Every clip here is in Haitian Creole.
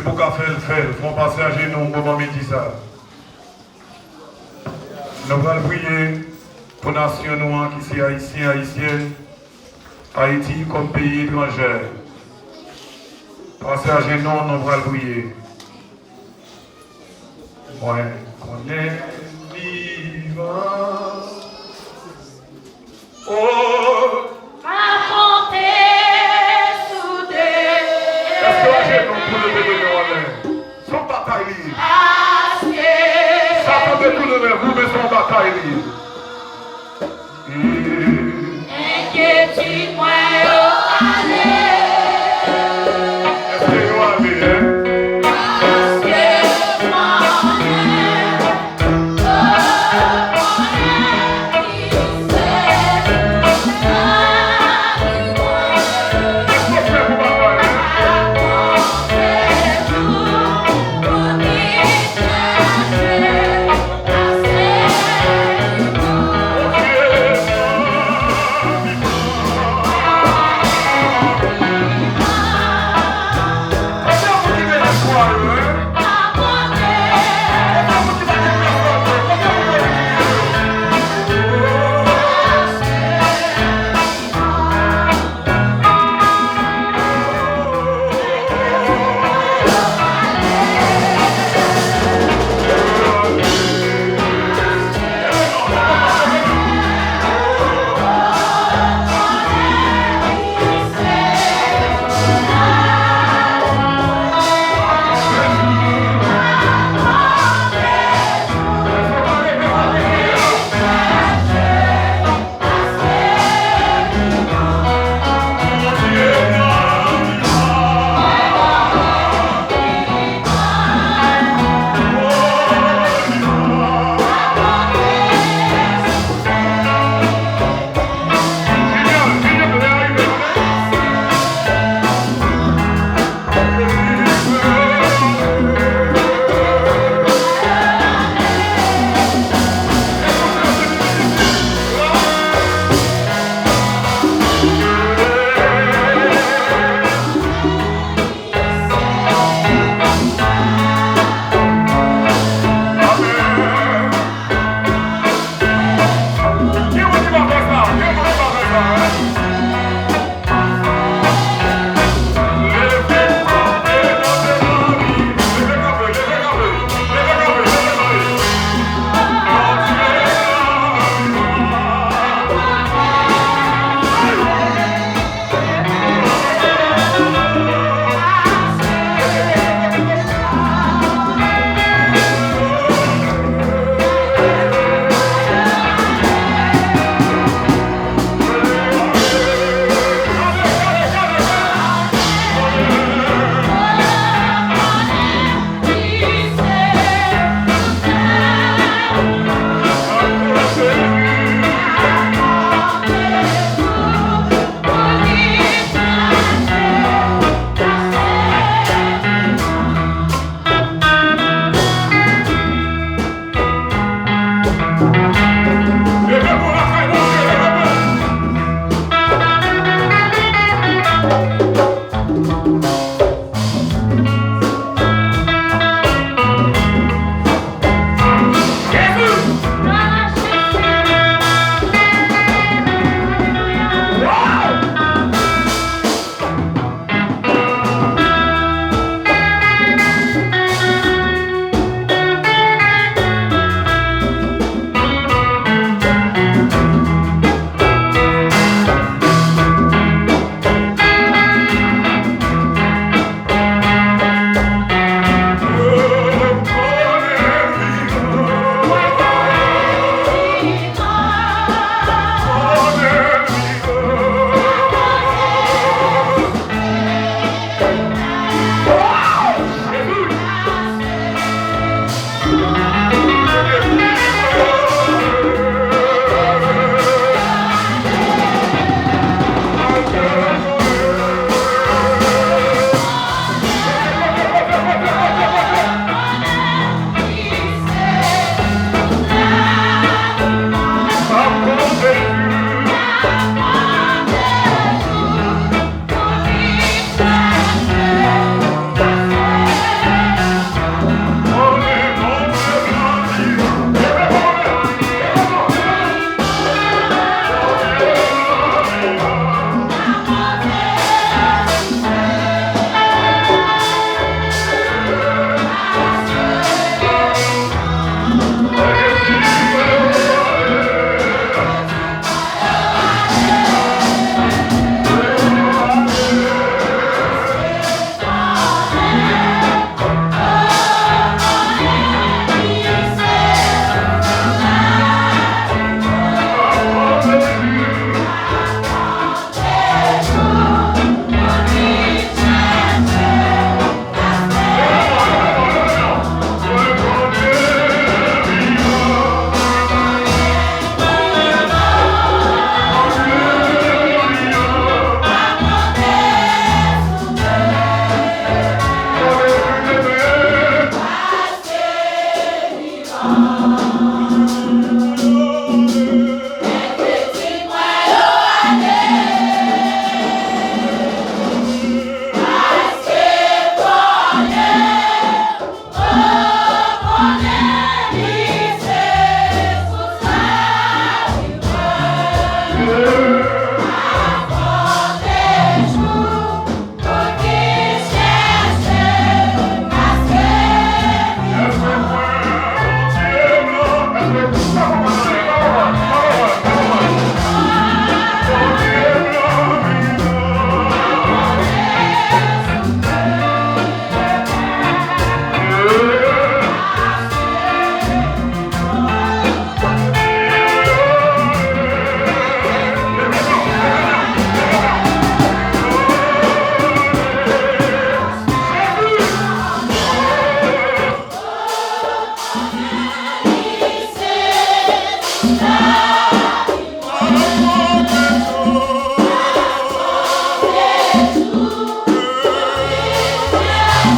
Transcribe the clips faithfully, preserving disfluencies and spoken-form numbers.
Pou ka fè l, fè l. Fè w pase ajenou yon moman midi sa. Nou pral priye pou nasyon nou an ki se Ayisyen, Ayisyèn, Ayiti kòm peyi etranjè. Pase ajenou, nou pral priye. Mwen konnen vivan. Oh. Pa konte sou de. Èske ajenou pou leve de men anlè? Se yon batay li ye. Paske. Satan te tounen lè vou, men se yon batay li ye. Enkyetid mwen yo ale. Èske yo ale, en? Paske mwen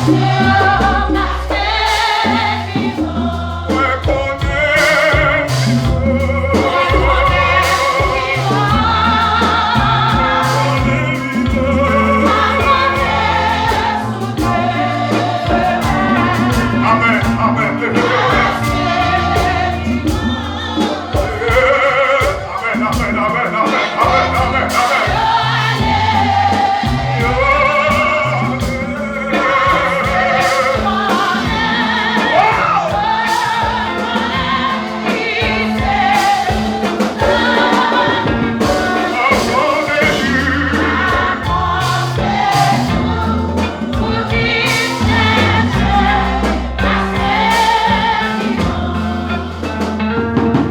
Amèn, amèn. Leve men w. Amèn, amèn, amèn.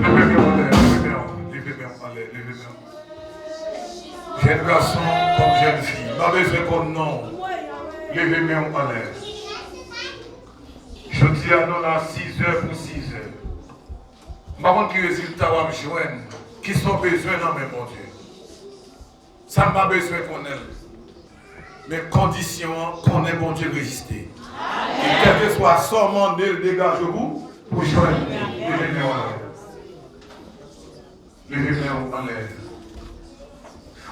Leve men w anlè, leve men w, leve men w anlè, leve men w. Jèn gason kòm jèn fi, m pa bezwen konn non w. Leve men w anlè. Jodi a, nou la sizè pou sizè. M pa konn ki rezilta w ap jwenn, ki sa w bezwen nan men Bondye. Sa m pa bezwen konnen l. Men kondisyon an, konnen Bondye reziste. E kèlkeswa sa w mande l, degaje w pou, pou jwenn li. Leve men w anlè. Leve men w anlè.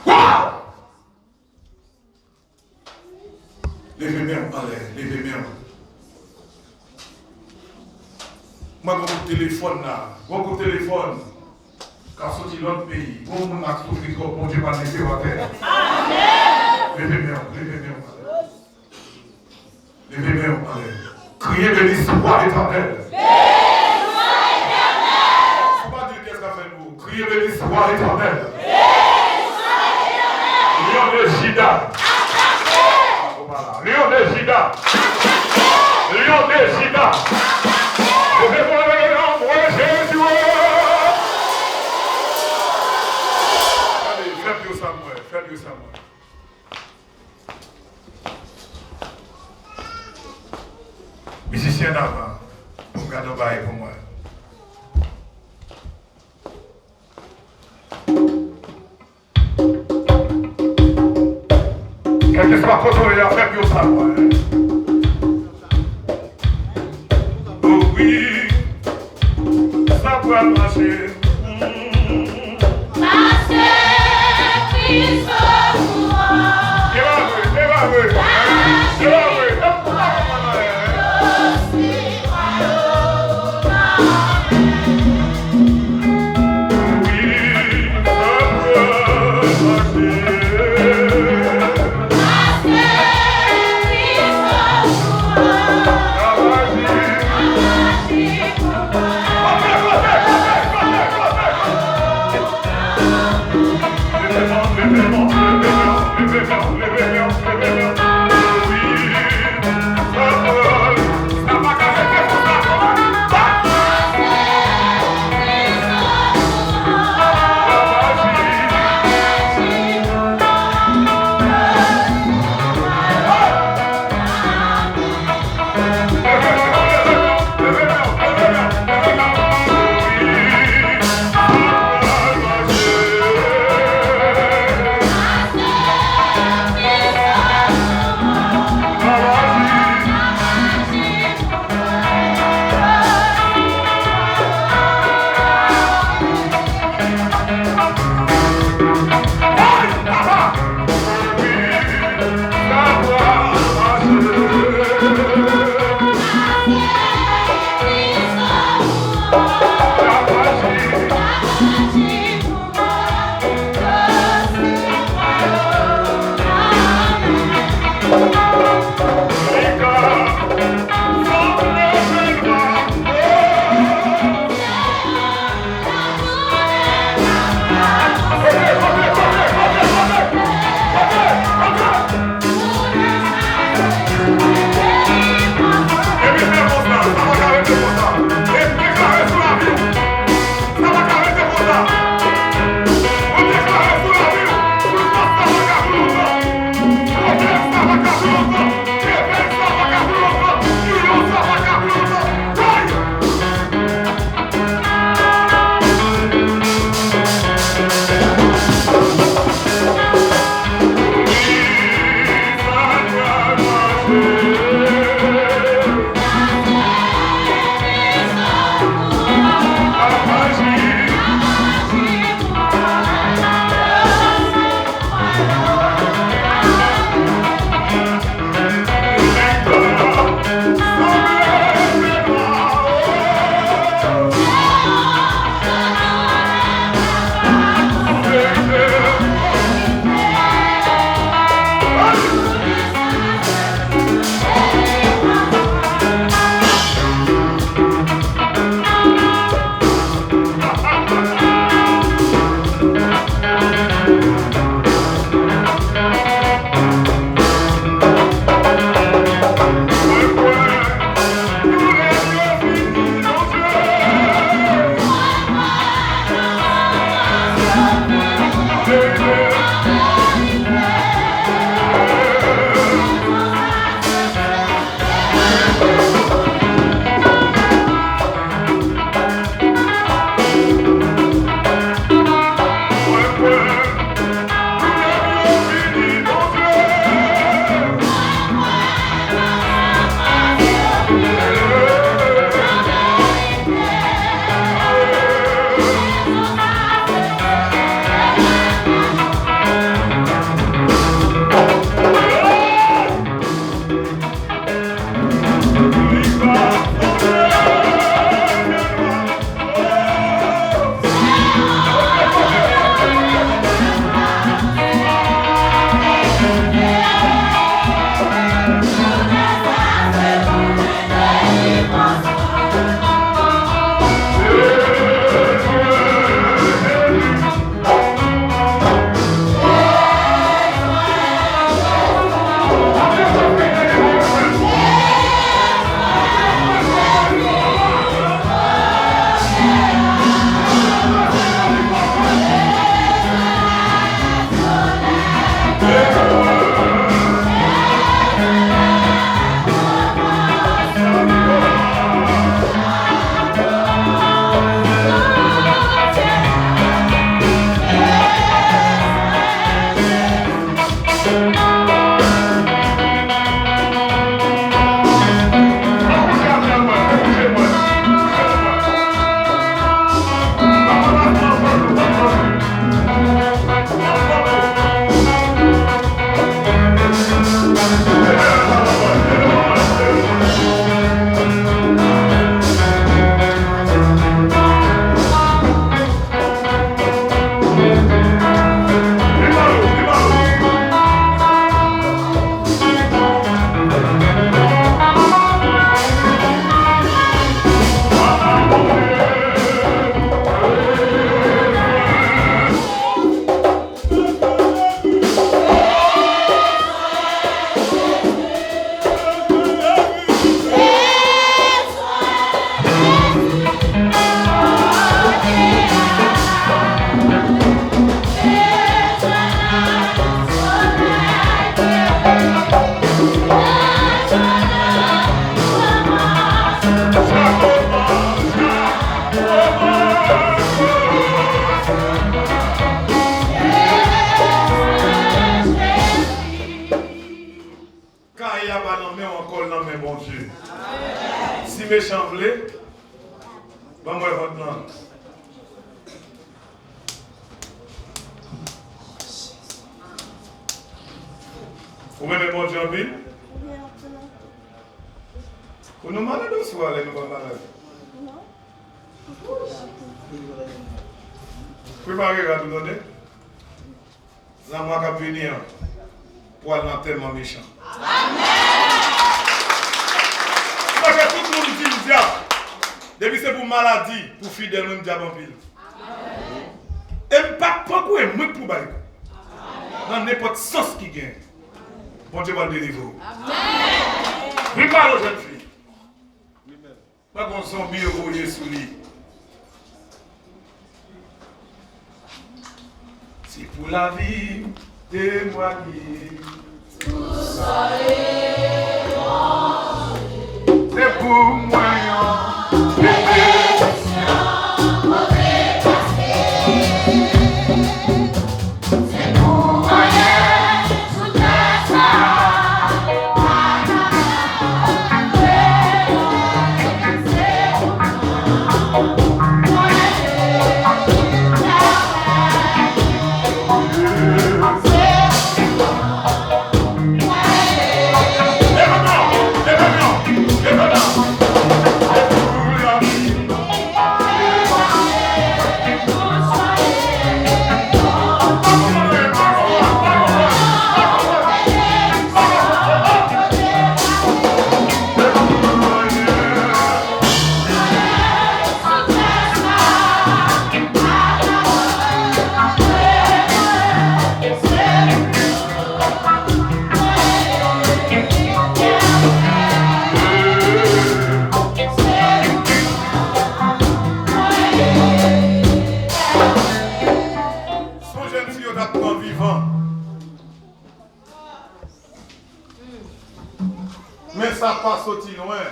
Waw! Leve men w anlè, leve men w. Mwen gon kout telefòn la, gon kout telefòn k ap soti lòt peyi. Gon moun ap soufri twòp, Bondye pral mete w atè. Leve men w, leve men w anlè. Leve men w anlè. Kriye, beni swa Letènèl. Si w pa di l, kiyès k ap fè l pou ou? Kriye, beni swa Letènèl. Lyon de Jida. Lion de Jida. Lion de Jida. Leve vwa nan non mwen Jezi. Gade, fè pye sa mwen, fè pye sa mwen. Mizisyen Nava, pou m gade yon bagay pou mwen. Kèlkeswa kote w ye a, fè pye w sa mwen. O wi, sa pral mache. Paske Kris okouran. E pa vre, e pa vre. E pa vre. Si mechan vle, ban m wè vant lan. Ou renmen Bondye anpil? Pou nou malad oswa lè nou pa malad? Prepare rad ou, tande. Nan mwa k ap vini an, pou al nan antèman mechan. Paske tout moun di m dyab. Depi se pou maladi, pou fidèl, mwen m dyab anpil. E m pa, pa kwè mwen k pou bay kou. Nan nenpòt sans ki gen, Bondye pral delivre w. Vin pale w, jèn fi. Pa gon zonbi yo voye sou li. Se pou lavi temwaye. Se pou mwen yon benediksyon. Sonje m si yo t ap pran vivan. Men sa pa soti lwen.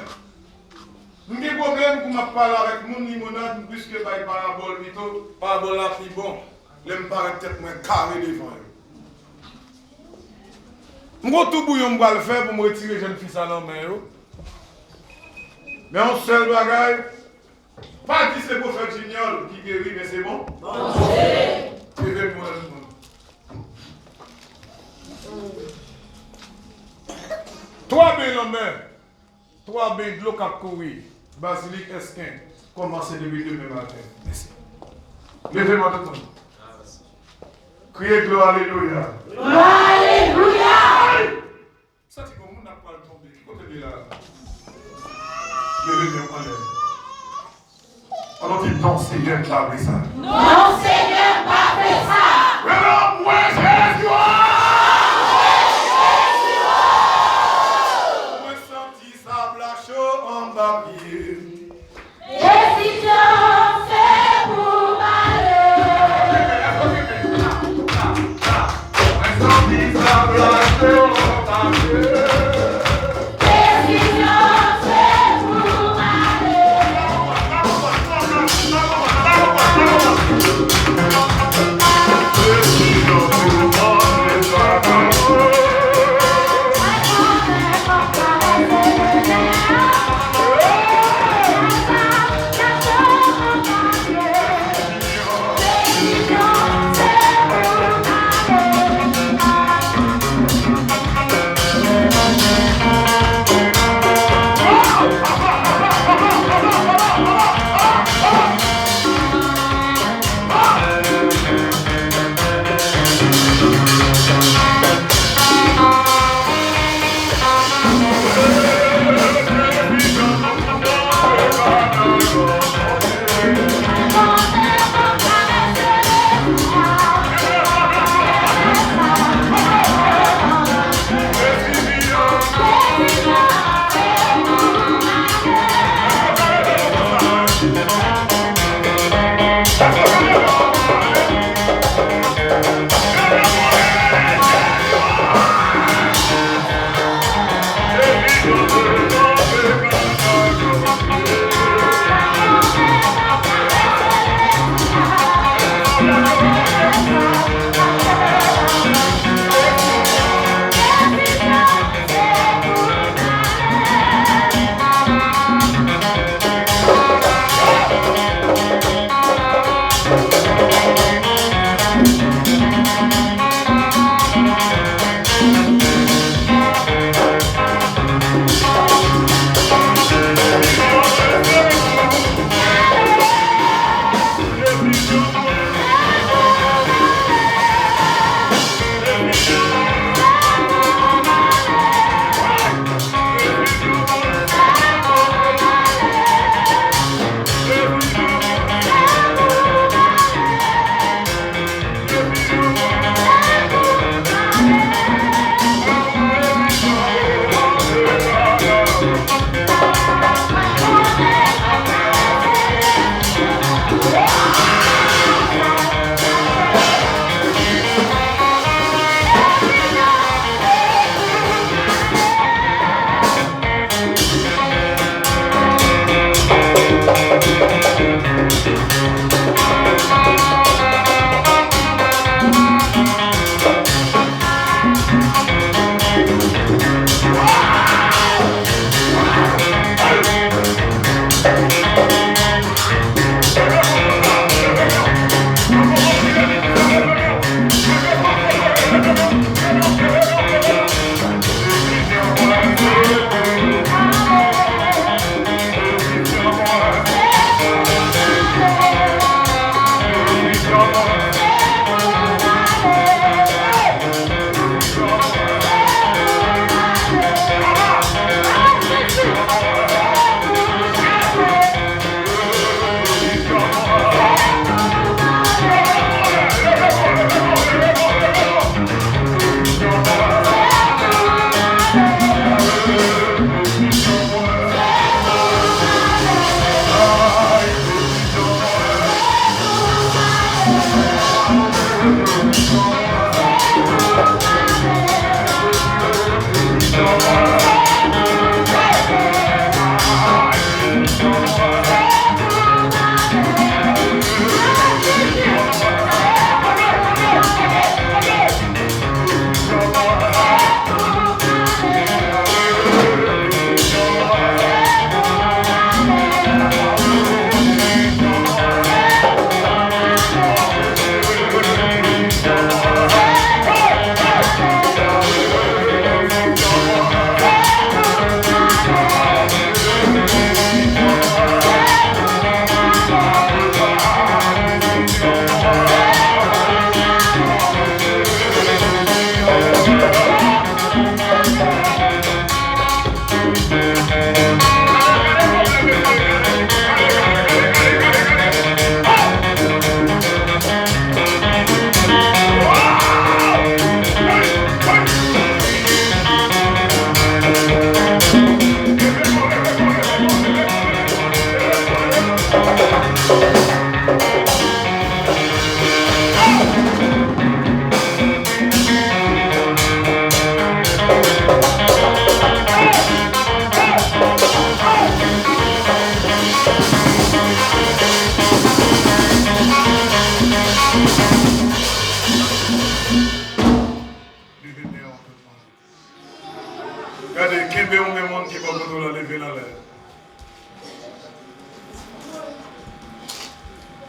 M gen pwoblèm pou m ap pale avèk moun limonad, m pliske bay parabòl pito, parabòl la pi bon. Lè m parèt tèt mwen kare devan yo. M gon tou bouyon m pral fè pou m retire jèn fi sa nan men yo. Men yon sèl bagay, pa di se pwofèt Junior ki geri, men se bon. Bondye. Leve pou mwen tout moun. Twa ben lanmè, twa ben dlo k ap kouri, Bazilik Èsken, kòmanse depi demen maten. Mèsi. Leve mwen tout moun. Kriye glwa, alelouya. Glwa, alelouya. Santi gon moun ap pral tonbe. Ki kote l ye la? Leve men w anlè. An nou di, non, Senyè, m pa vle sa. Non, Senyè, m pa vle sa. Rele w, mwen Jezi, oh! Mwen santi sab la cho anba pye m. Desizyon se pou m ale.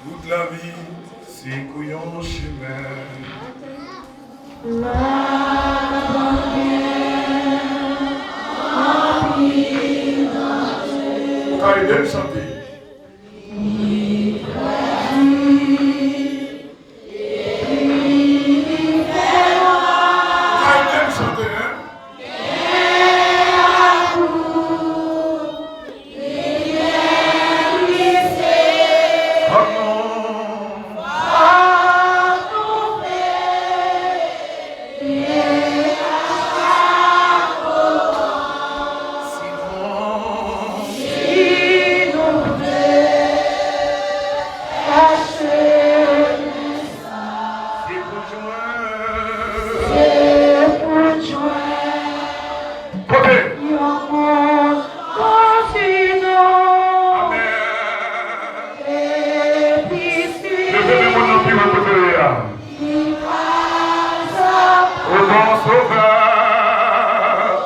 Tout lavi se kou yon chimen. Ou ka ede m chante. Ou ka ede m chante, en? Kote? Amèn. Leve men moun nan pi wo kote w ye a. O bon Sovè,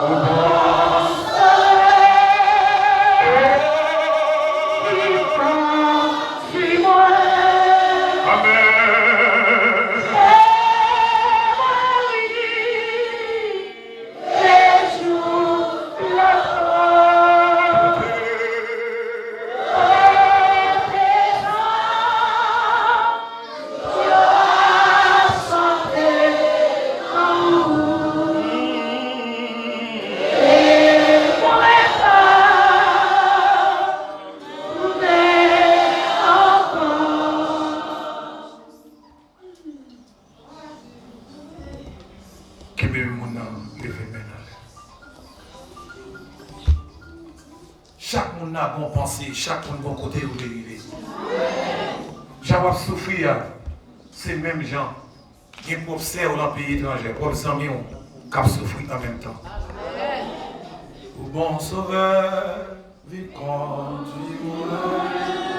o bon Sovè. Amèn. Kenbe men moun nan, leve men nan lè. Chak moun nan gon panse, chak moun gon kote yo vle rive. Jan w ap soufri a, se menm jan gen pwòp sè w nan peyi etranjè, pwòp zanmi w k ap soufri an menm tan. O bon Sovè, vin kondui mwen.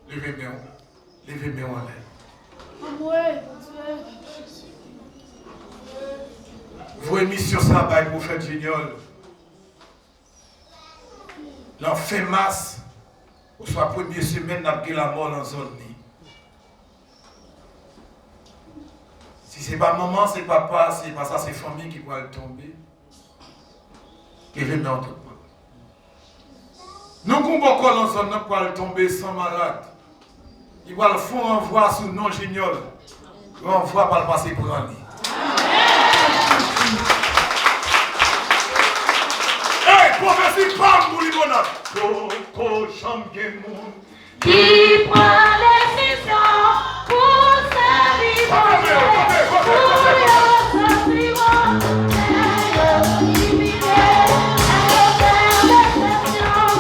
Leve men w. Leve men w anlè. Voye misyon sa bay Pwofèt Junior. Nan fen mas, oswa premye semèn, n ap gen lanmò nan zòn li. Si se pa manman, se papa, se pa sa, se fanmi ki pral tonbe. Leve men w tout moun. Nou gon bòkò nan zòn nan k pral tonbe san malad. Li pral fè yon ranvwa sou non Junior. Ranvwa pral pase pran li. Ey, pwofesi pa m pou limonad. Poko janm gen moun ki pran desizyon pou sèvi Bondye, pou yo soti wòtè yo imilye, avèk desepsyon.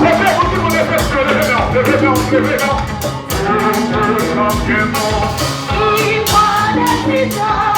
Leve pou tout moun, leve, leve, leve, leve, leve, leve. Poko janm gen moun ki pran desizyon